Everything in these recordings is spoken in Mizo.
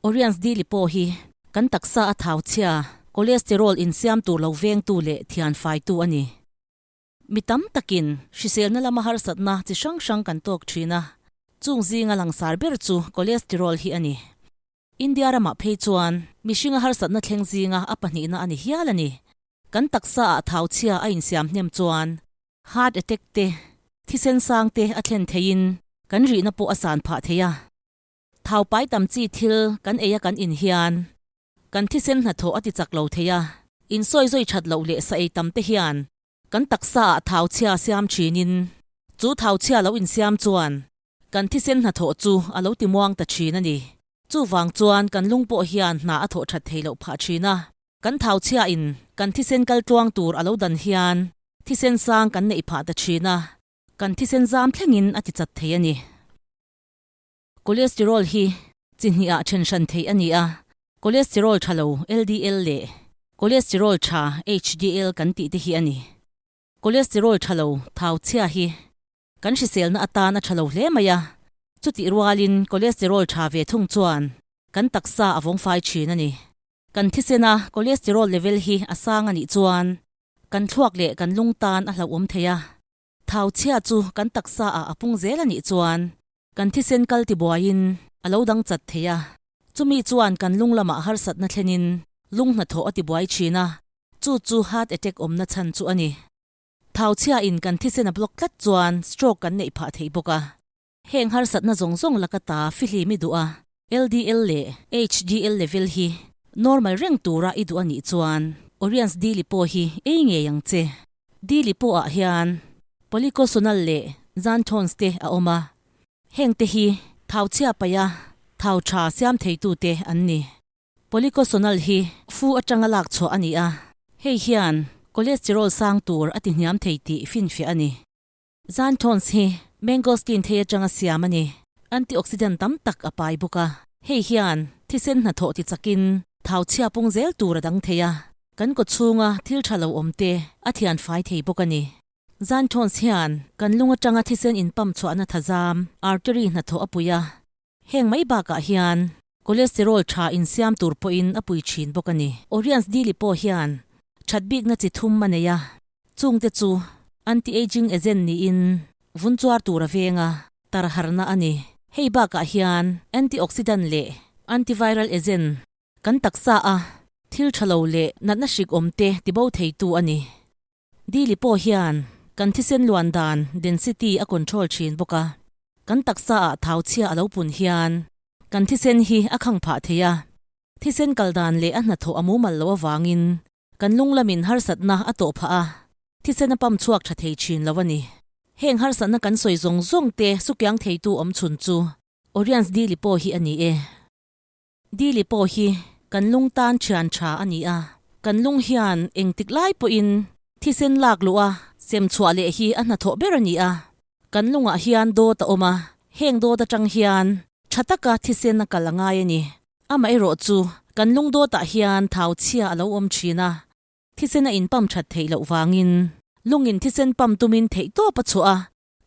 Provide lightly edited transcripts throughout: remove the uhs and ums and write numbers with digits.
Oriens dili pawh hi kan taksa a thau chhia, cholesterol insiam tur lo vengtu leh thian faitu a ni. Mi tam takin hriselna lama harsatna chi hrang hrang kan tawk thin a, chung zinga langsar ber chu cholesterol hi a ni. India ramah phei chuan mihringa harsatna thleng zinga a pahnihna a ni hial a ni. Kan taksaah thau chhia a insiam hnem chuan heart attack te, thisen sang te a thlen theihin kan rihna pawh a san phah thei a. Thau pai tam chi thil kan ei a kan in hian kan thisen hnathawh a ti chak lo thei a, insawi zawi that loh leh sa ei tam te hian kan taksaah thau chhia siam thinin chu thau chhia lo insiam chuan kan thisen hnathawh chu a lo ti muang ta thin a ni. Chuvang chuan kan lung pawh hian hna a thawh that thei loh phah thin a. Kan thau chhiain kan thisen kal tluang tur a lo dan hian thisen sang kan neih phah ta thin a, kan thisen zam thlengin a ti chat thei a ni. Cholesterol hi chi hnihah then hran theih a ni a, cholesterol tha lo, LDL, leh cholesterol tha, HDL, kan tih te hi a ni. Cholesterol tha lo, thau chhia hi kan hriselna atan a tha lo hle mai a, chutih rualin cholesterol tha ve thung chuan kan taksa a vawng fai thin a ni. Kan thisena cholesterol level hi a sang a nih chuan kan thluak leh kan lung tan a hlauhawm thei a. Thau chhia chu kan taksa ah a pung zel a nih chuan kan thisen kal tibuaiin a lo dang chat thei a. Chumi chuan kan lung lamah harsatna thlenin lung hnathawh a tibuai thin a, chu chu heart attack awmna chhan chu a ni. Thau chhia in kan thisen a block tlat chuan stroke kan neih phah thei bawk a. Heng harsatna zawng zawng laka ta fihlim i duh a, LDL leh HDL level hi normal reng tura i duh a nih chuan Oriens dili pawh hi ei ngei ang che. Dili pawhah hian polycosonal leh xanthones te a awm a, heng te hi thau chhia paih a thau tha siam theitute an ni. Polycosonal hi fu atanga lak chhuah a ni a, hei hian cholesterol sang tur a tihniam thei tih finfiah a ni. Xanthones hi mangosteen thei atanga siam a ni. Antioxidant tam tak a pai bawk a. Hei hian thisen hnathawh ti chakin thau chhia pung zel tur a dang thei a, kan kaw chhunga thil tha lo awm te a thian fai thei bawk a ni. Xanthones hian kan lung atanga thisen inpump chhuahna thazam, artery, hnathawh a pui a. Heng mai bakah hian cholesterol tha insiam tur pawhin a pui thin bawk a ni. Oriens dili pawh hian that bikna chi thum a nei a, chungte chu anti-aging agent niin vun chuar tur a veng a, tar harna a ni. Hei bakah hian antioxidant leh antiviral agent kan taksa a thil tha lo leh natna hrik awm te tibo theitu a ni. Dili pawh hian kan thisen luan dan, density, a control thin bawk a. Kan taksa ah thau chhia a lo pun hian kan thisen hi a khang phah thei a. Thisen kal dan leh a hnathawh a mumal loh avangin kan lung lamin harsatna a tawh phah a, thisen a pump chhuak tha thei thin lo a ni. Heng harsatna kan sawi zawng zawng te sukiang theitu awm chhun chu Oriens Dili pawh hi a ni e. Dili pawh hi kan lung tan thian tha a ni a, kan lung hian engtik lai pawhin thisen lak luh a sem chhuah leh hi a hnathawh ber a ni a. Kan lungah hian dawt a awm a, heng dawt atang hian tha taka thisen a kal a ngai a ni. Amaherawh chu kan lung dawtah hian thau chhia a lo awm thin a, thisen a inpump that theih loh vangin lungin thisen pump tumin theihtawp a chhuah a,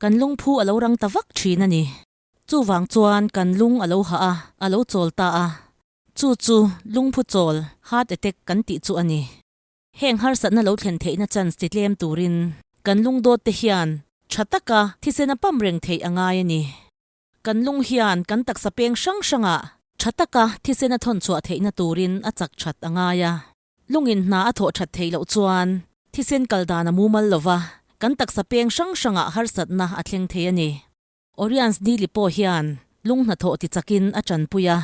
kan lungphu a lo rang ta vak thin a ni. Chuvang chuan kan lung a lo hah a, a lo chawl ta a. Chu chu lungphu chawl, heart attack, kan tih chu a ni. Heng harsatna lo thlen theihna chance ti tlem turin kan lungdawt te hian tha taka thisen a pump reng theih a ngai a ni. Kan lung hian kan taksa peng hrang hrangah tha taka thisen a thawn chhuah theihna turin a chak that a ngai a. Lungin hna a thawh that theih loh chuan thisen kal dan a mumal lo va, kan taksa peng hrang hrangah harsatna a thleng thei a ni. Oriens Dili pawh hian lung hnathawh ti chakin a tanpui a,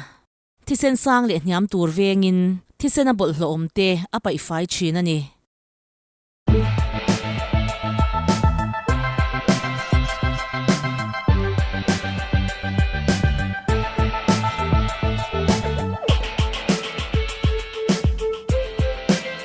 thisen sang leh hniam tur vengin thisen a bawlhhlawh awm te a paih fai thin a ni.